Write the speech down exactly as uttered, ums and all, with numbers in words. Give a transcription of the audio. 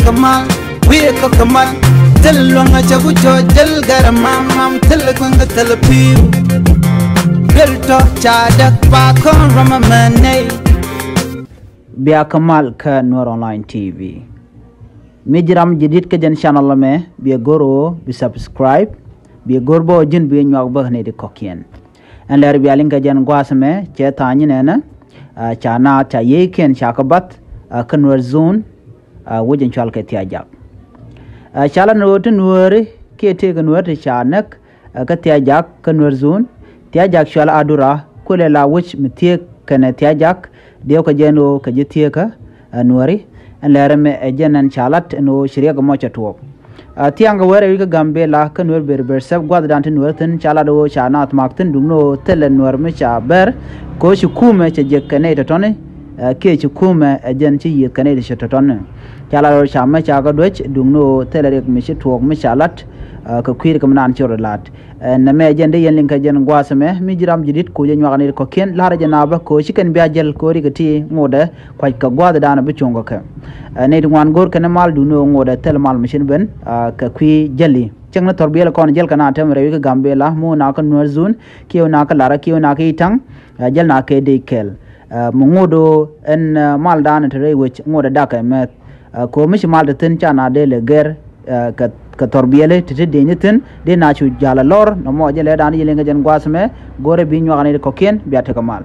Kamal, wiɛ kɔ kamal. Thil luaŋ a cɛ ku jɔɔc, thil gɛr a mam mam, thil kueŋ kɛ thil piu. Thil tɔ ca däk pa kɔn rɔm a mɛ nɛy. Bia kamal kä Nuer Online T V. Mi ji̱ ram jadid kä jɛn channel ɛmɛ, bia go̱r ɣöö bi subscribe, bia go̱r bä ɣöö ji̱n bi nyuak bä nɛy ti kɔ̱kiɛn. Ɛn lɛr bia liŋ kɛ jɛn gua̱a̱th ɛmɛ cɛ tha̱a̱ŋ nyin ɛnɛ, ah, ca naath ca yiëëkiɛn ca kɛ bath, ah, kä Nuer Zone, ah, wec in cɔal kɛ Thia̱a̱c Jak. Ah, ca lat ni ɣöö ti Nuääri kiɛ tëëkɛ Nuäär ti ca näk, ah, kä Thia̱a̱c Jak kä Nuer Zone. Thia̱a̱c Jak cɔal Adura, kuëlɛ la wec mi thieek kɛnɛ Thia̱a̱c Jak, diɛw kɛ jɛn ɣöö kɛ ji̱ thieekä, ah, Nuääri. Ɛn lɛr ɛmɛ ɛ jɛn ɛn ca lat ɛn ɣöö ci riɛk ɛmɔ cɛ tuɔɔk. Ah, thia̱a̱ŋ kɛ wee rɛy wi̱c kä Gambɛla kä Nuer Beri Beri Sɛp gua̱thdan ti Nuer thi̱n ca lat ɣöö ca naath mak thi̱n duŋni ɣöö thilɛ Nuer mi ca bɛr. Kɛ ɣöö ci kumɛ cɛ jek kɛ nɛy tɔ̱tɔ̱ni, ah, kiɛ ci kumɛ ɛ jɛn ci yiëëth kɛ nɛy ti cɛ tɔ̱tɔ̱ni. Ca lat ɣöö ca mɛ ca kɛ duäc duŋni ɣöö thilɛ riɛk mi ci tuɔɔk mi ca lat, ah, kɛ kui̱ ri kɛ mi naan ci rɔ la̱t. Ɛn nɛmɛ ɛ jɛn dee yɛn liŋ kɛ jɛn gua̱a̱th ɛmɛ, mi ji̱ ram jadid ko̱ jɛ nyuak nɛy ti kɔ̱kiɛn, la̱rä jɛ naath bä kɛ ɣöö ci kɛn bia jäl kɛ ɣöö ri kɛ ti ŋotdɛ kuac kɛ gua̱a̱thdan bi cuŋ kɛ kɛ. Ɛ, nɛy ti ŋuan go̱o̱r kɛn mal duŋni ɣöö ŋotdɛ thil mal mi cin ben, ah, kɛ kui̱ jäli. Cäŋ ni thɔrbiɛl kɔn jäl kɛ naath tɛm rɛy wi̱c kä Gambɛla, mi wä naath kä Nuer Zone, kiɛ wä naath kä Larä, kiɛ wä naath kä Itaŋ, ah, jäl naath kɛ dee kɛl. Ah, mi ŋot ɣöö ɛn, ah, maldan te rɛy wec ŋotdɛ dakɛ mɛth. Ah, kɛ ɣöö mi ci mal te thi̱n ca naath dee lɛ gɛr, ah, kɛ, kɛ thɔrbiɛli ti ti dieny thi̱n, dee naath cu ja̱l a lɔr, nɔmɔ jɛ lɛdan yɛ liŋ kɛ jɛn gua̱a̱th ɛmɛ, go̱rɛ bi nyuak nɛy ti kɔ̱kiɛn, bia tekɛ mal.